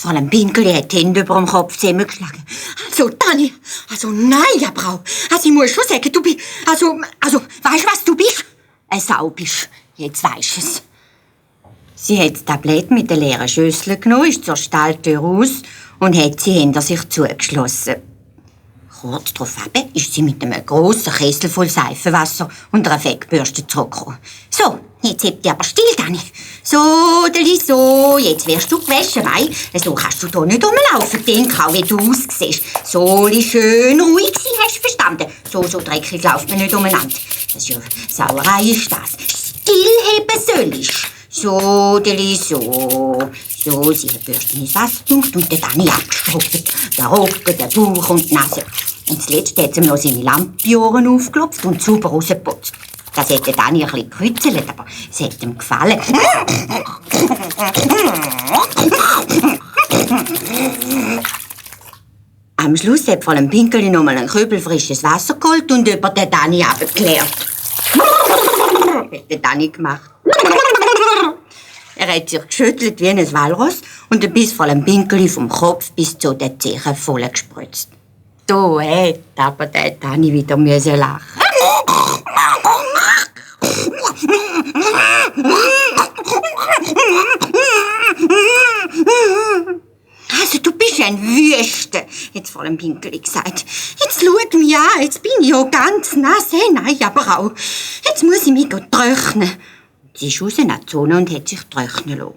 Fräulein Pinkeli hat die Hände über dem Kopf zusammengeschlagen. Also, Dani, nein, aber auch. Also, ich muss schon sagen, du bist, weißt du, was du bist? Eine Sau bist. Jetzt weisst es. Sie hat das Tablett mit der leeren Schüssel genommen, ist zur Stalltür raus und hat sie hinter sich zugeschlossen. Kurz darauf ist sie mit einem grossen Kessel voll Seifenwasser und einer Fettbürste zurückgekommen. So, jetzt hebt dich aber still, Dani. So, Deli, so, jetzt wirst du gewaschen, wei. So kannst du hier nicht rumlaufen, denk auch, wie du aussiehst. So, schön ruhig sein, hast du verstanden? So dreckig läuft man nicht umeinander. Das ist ja Sauerei, ist das. Stillheben sollst. So, Deli, so. So, sie hat Bürste ins Wasser getunkt und den Dani abgestruppt. Der Rücken, der Bauch und die Nase. Und zuletzt hat sie ihm noch seine Lampiohren aufgeklopft und sauber rausgeputzt. Das hat der Dani ein bisschen gekützelt, aber es hat ihm gefallen. Am Schluss hat Fräulein Pinkeli noch mal einen Kübel frisches Wasser geholt und über den Dani abgeklärt. Hat der Dani gemacht. Er hat sich geschüttelt wie ein Walross und ein Biss Fräulein Pinkeli vom Kopf bis zu den Zehen voll gespritzt. Da hat aber der Dani wieder lachen. Also, du bist ein Wüste, hat Fräulein Pinkeli gesagt. Jetzt schau mich an, jetzt bin ich ja ganz nass. Hey, nein, aber auch. Jetzt muss ich mich trocknen. Sie ist raus in die Sonne und hat sich trocknen lassen.